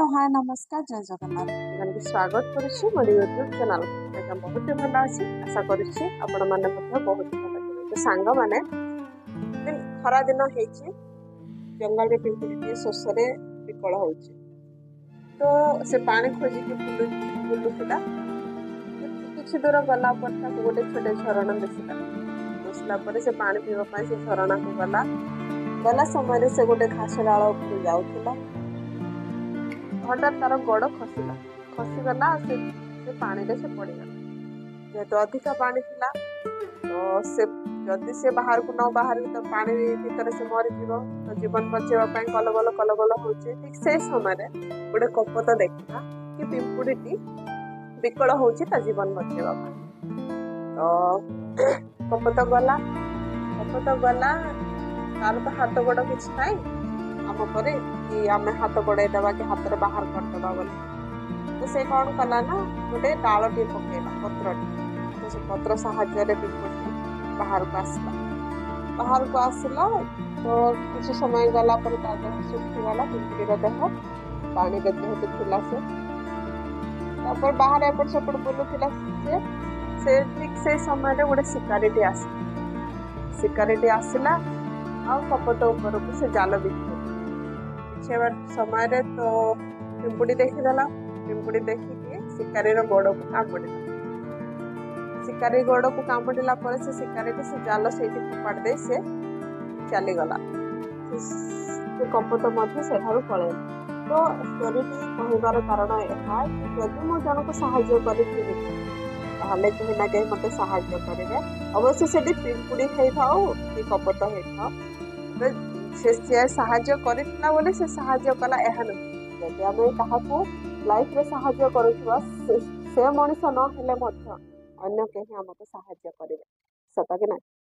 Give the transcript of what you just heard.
Hello, ହାଏ, ନମସ୍କାର, ଜୟ ଜଗନ୍ନାଥ। ଆପଣଙ୍କୁ ସ୍ୱାଗତ କରୁଛି ମୋର ୟୁଟ୍ୟୁବ୍ ଚ୍ୟାନେଲ୍। ଆଜ୍ଞା, ବହୁତ ଭଲ ଅଛି। ଆଶା କରୁଛି ଆପଣମାନେ ମଧ୍ୟ ବହୁତ ଭଲ ଥିବେ। ତ ସାଙ୍ଗମାନେ, ଖରା ଦିନ ହେଇଛି, ଜଙ୍ଗଲରେ ପିମ୍ପୁଡ଼ିଟିଏ ଶୋଷରେ ବିକଳ ହେଉଛି। ତ ସେ ପାଣି ଖୋଜିକି ବୁଲୁଥିଲା। କିଛି ଦୂର ଗଲା ପରେ ତାକୁ ଗୋଟେ ଛୋଟ ଝରଣା ଦିଶିଲା। ଦିଶିଲା ପରେ ସେ ପାଣି ପିଇବା ପାଇଁ ସେ ଝରଣାକୁ ଗଲା। ଗଲା ସମୟରେ ସେ ଗୋଟେ ଘାସ ଡାଳ ଉପରୁ ଯାଉଥିଲା। ହଠାତ୍ ତାର ଗୋଡ଼ ଖସିଲା, ଖସିଗଲା, ସେ ପାଣିରେ ସେ ପଡ଼ିଗଲା। ଯେହେତୁ ଅଧିକା ପାଣି ଥିଲା, ତ ସେ ଯଦି ସେ ବାହାରକୁ ନ ବାହାରିବ ତ ପାଣି ଭିତରେ ସେ ମରିଯିବ। ତ ଜୀବନ ବଞ୍ଚେଇବା ପାଇଁ କଲବଲ କଲବଲ ହେଉଛି। ଠିକ୍ ସେଇ ସମୟରେ ଗୋଟେ କପୋତ ଦେଖିଲା କି ପିମ୍ପୁଡ଼ିଟି ବିକଳ ହେଉଛି ତା ଜୀବନ ବଞ୍ଚେଇବା ପାଇଁ। ତ କପୋତ ଗଲା, କପୋତ ଗଲା। ତାର ତ ହାତ ଗୋଡ଼ କିଛି ନାହିଁ ଆମ ପରି କି ଆମେ ହାତ ବଢ଼େଇ ଦେବା କି ହାତରେ ବାହାର କରିଦେବା ବୋଲି। ତ ସେ କ'ଣ କଲା ନା, ଗୋଟେ ଡାଳଟିଏ ପକେଇଲା, ପତ୍ରଟି। ତ ସେ ପତ୍ର ସାହାଯ୍ୟରେ ପିମ୍ପୁଡ଼ିଟି ବାହାରକୁ ଆସିଲା। ବାହାରକୁ ଆସିଲା ତ କିଛି ସମୟ ଗଲା ପରେ ତା ଦେହ ଶୁଖିଗଲା, ପିମ୍ପୁଡ଼ିର ଦେହ, ପାଣିରେ ଯେହେତୁ ଥିଲା ସେ। ତାପରେ ବାହାରେ ଏପଟ ସେପଟ ବୁଲୁଥିଲା ସେ। ସେ ଠିକ୍ ସେଇ ସମୟରେ ଗୋଟେ ଶିକାରୀଟି ଆସିଲା। ଶିକାରୀଟି ଆସିଲା ଆଉ କପୋତ ଉପରକୁ ସେ ଜାଲ ବିଛେଇଲା। ବିଛେଇବା ସମୟରେ ତ ପିମ୍ପୁଡ଼ି ଦେଖିଦେଲା। ପିମ୍ପୁଡ଼ି ଦେଖିକି ଶିକାରୀର ଗୋଡ଼କୁ କାମୁଡ଼ିଲା। ଶିକାରୀ ଗୋଡ଼କୁ କାମୁଡ଼ିଲା ପରେ ସେ ଶିକାରୀଟି ସେ ଜାଲ ସେଇଠି ଫୋପାଡ଼ି ଦେଇ ସେ ଚାଲିଗଲା। ସେ କପୋତ ମଧ୍ୟ ସେଠାରୁ ପଳେଇଲା। ତ ଷ୍ଟୋରିଟି କହିବାର କାରଣ ଏହା କି ଯଦି ମୁଁ ଜଣକୁ ସାହାଯ୍ୟ କରିଥିବି, ତାହେଲେ କେହି ନା କେହି ମୋତେ ସାହାଯ୍ୟ କରିବେ। ଅବଶ୍ୟ ସେଠି ପିମ୍ପୁଡ଼ି ହେଇଥାଉ କି କପୋତ ହେଇଥାଉ, ସେ ସାହାଯ୍ୟ କରିଥିଲା ବୋଲି ସେ ସାହାଯ୍ୟ କଲା ଏହା ନୁହେଁ। ଯଦି ଆମେ କାହାକୁ ଲାଇଫରେ ସାହାଯ୍ୟ କରୁଥିବା, ସେ ମଣିଷ ନ ହେଲେ ମଧ୍ୟ ଅନ୍ୟ କେହି ଆମକୁ ସାହାଯ୍ୟ କରିବେ। ସତ କି ନାହିଁ?